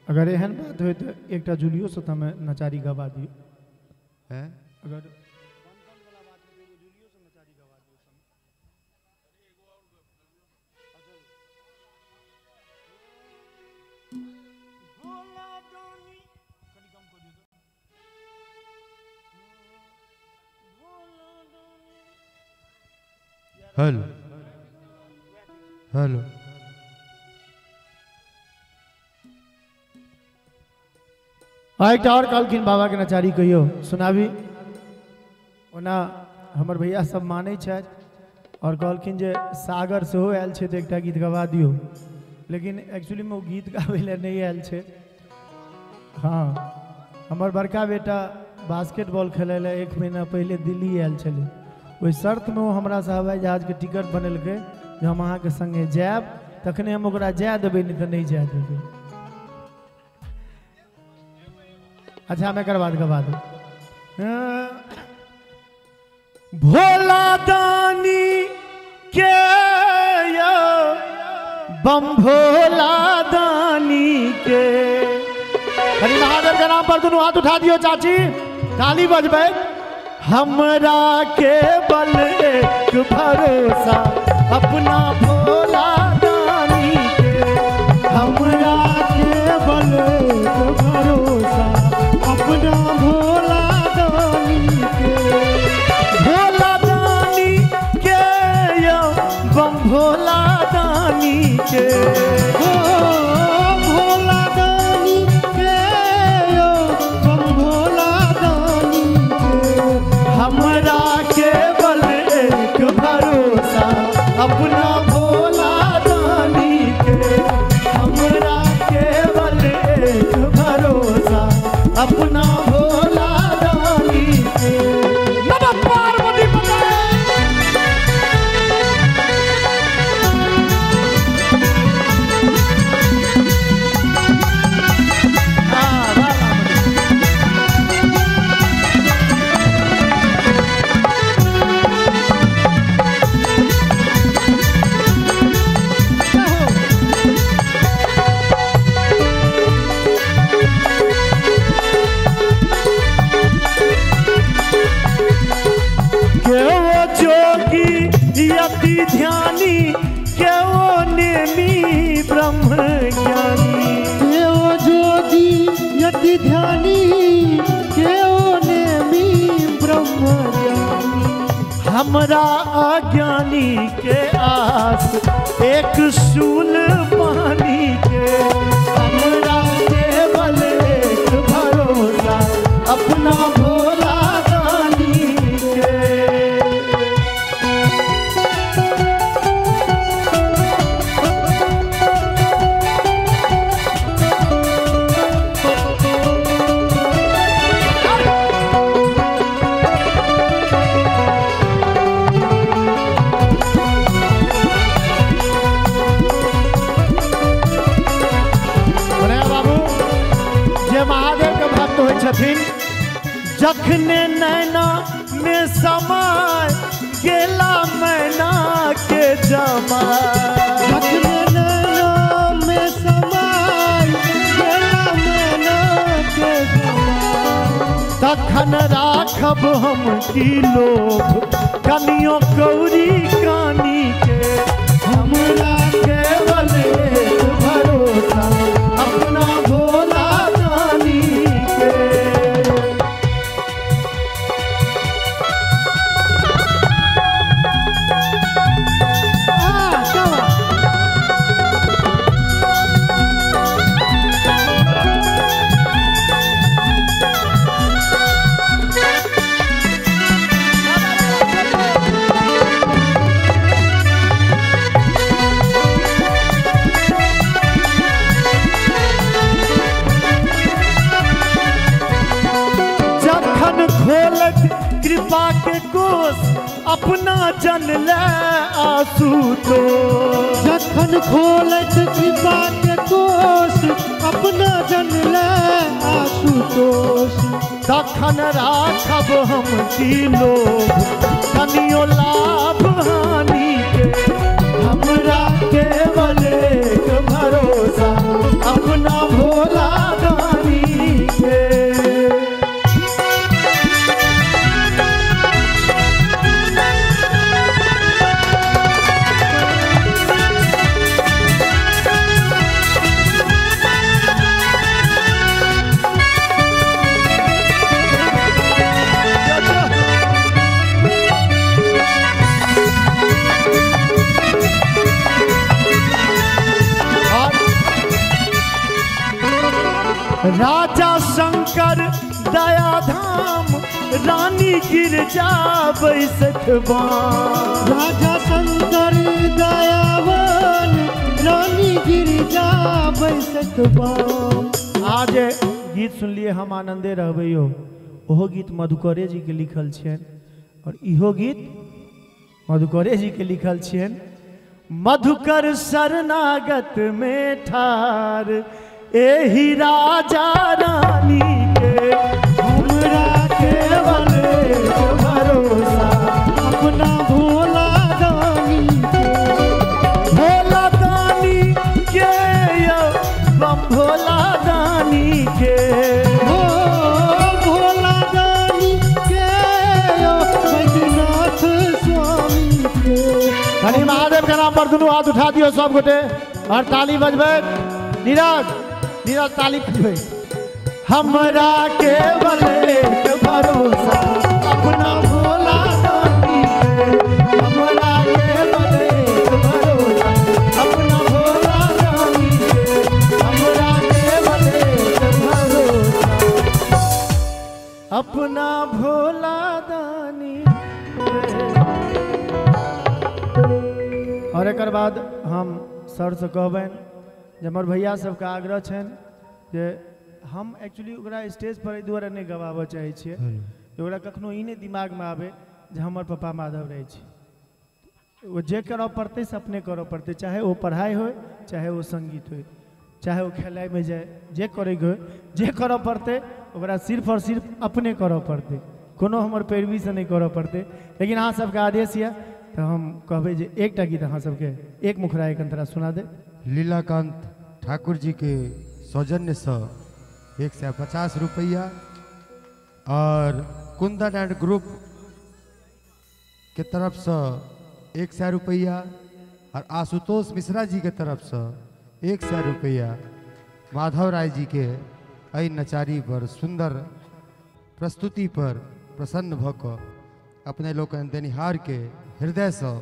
अगर एहन बात हो तो एकटा जुलियो से हमें नचारी गवा दियो। हैं? अगर हेलो हेलो एकटा और कहलखिन बाबा के नचारी कहियो सुनाबी। ओना हमर भैया सब मानै छथि और कहलखिन जे सागर सेहो आयल छै तऽ एकटा गीत गवा दियौ, लेकिन एक्चुअली में ओ गीत गाबै लए नहि आयल छै। हाँ, हमर बड़का बेटा बास्केटबॉल खेलै लए 1 महीना पहिले दिल्ली आयल छलै। ओहि शर्तमे ओ हमरासँ हवाई जहाजके टिकट बनेलकै जे हम अहाँके सङ्गे जायब तखने हम ओकरा जाय देबै, नहि तऽ नहि जाय देबै। अच्छा हम एकर बाद गवा देब। भोला दानी के यो बम भोला दानी के। हरि महादेव के नाम पर दोनों हाथ उठा दियो चाची, ताली बजबै। हमरा के बल एक भरोसा अपना भोला दानी के। हमरा के बल एक भरोसा अपना भोला दानी के। भोला दानी के यो बम भोला दानी के। ओ भोला दानी के यो बम भोला दानी के। हमरा के बल एक भरोसा अपना भोला दानी के। हमरा के बल एक भरोसा अपना भोला दानी के। नमः पार्वती पते। यति ध्यानी के वो नेमी ब्रह्म ज्ञानी। के वो जोगी यति ध्यानी के वो नेमी ब्रह्म ज्ञानी। हमरा अज्ञानी के आस एक शूल पानी के। हमरा केवल एक भरोसा अपना भोला दानी के। छथिन जखने नैना में समाय गेला मैना के जमा। जखने नैना में समाय गेला मैना के जमा। तखन राखब हम की लोभ कनियो कौरी कानी के। हमरा केवल एक भरोसा अपना भोला दानी के। खोलत कृपा के कोष अपना जन ले आसू तो। जखन खोलत कृपा के कोष अपना जन ले आशुतोष। तखन राखब हम की लोभ कनियो लाभ हानि के। हमरा केवल एक भरोसा अपना भोला। राजा शंकर दयाधाम रानी गिरजा बैसखबा। राजा शंकर दयावान रानी गिरजा बैसखबा। आज गीत सुनलिए हम आनंदे रहबै यौ, ओहो गीत मधुकरे जी के लिखल छियनि और इहो गीत मधुकरे जी के लिखल छियनि। मधुकर शरणागत में ठार एही राजा रानी के, हमरा केवल एक भरोसा अपना भोला दानी के। भोला दानी के यौ बम भोला दानी के, हो भोला दानी के यौ बैद्यनाथ स्वामी के। कनी महादेव के नाम पर दुनू हाथ उठा दियौ सब गोटे और ताली बजबै। नीरज नीरज ताली बजबै। हमरा केवल एक भरोसा अपना भोला दानी के, हमरा केवल एक भरोसा अपना भोला दानी के, हमरा केवल एक भरोसा अपना भोला दानी के। और एक बाद हम सर से कहबनि जे हमर भैया सबके आग्रह छनि जे हम एक्चुअली ओकरा स्टेज पर एहि दुआरे नहि गवाबऽ चाहै छियै जे ओकरा कखनो ई नहि दिमागमे आबै जे हमर पप्पा माधव रहै छै। ओ जे करऽ पड़तै से अपने करऽ पड़तै, चाहे ओ पढ़ाइ होइ, चाहे ओ संगीत होइ, चाहे ओ खेलाइमे जाय, जे करैके होइ, जे करऽ पड़तै ओकरा सिर्फ और सिर्फ अपने करऽ पड़तै, कोनो हमर पैरवीसँ नहि करऽ पड़तै। लेकिन अहाँ सबके आदेश यऽ तऽ हम कहबै जे एकटा गीत अहाँ सबके एक मुखड़ा एक अंतरा सुना दे। लीलाकांत ठाकुर जी के सौजन्यसँ 150 रुपया और कुंदन एंड ग्रुप के तरफ से 100 रुपया और आशुतोष मिश्रा जी के तरफ से 100 रुपया माधव राय जी के एहि नचारी पर सुंदर प्रस्तुति पर प्रसन्न भऽ कऽ अपने लोकनि देनिहार के हृदयसँ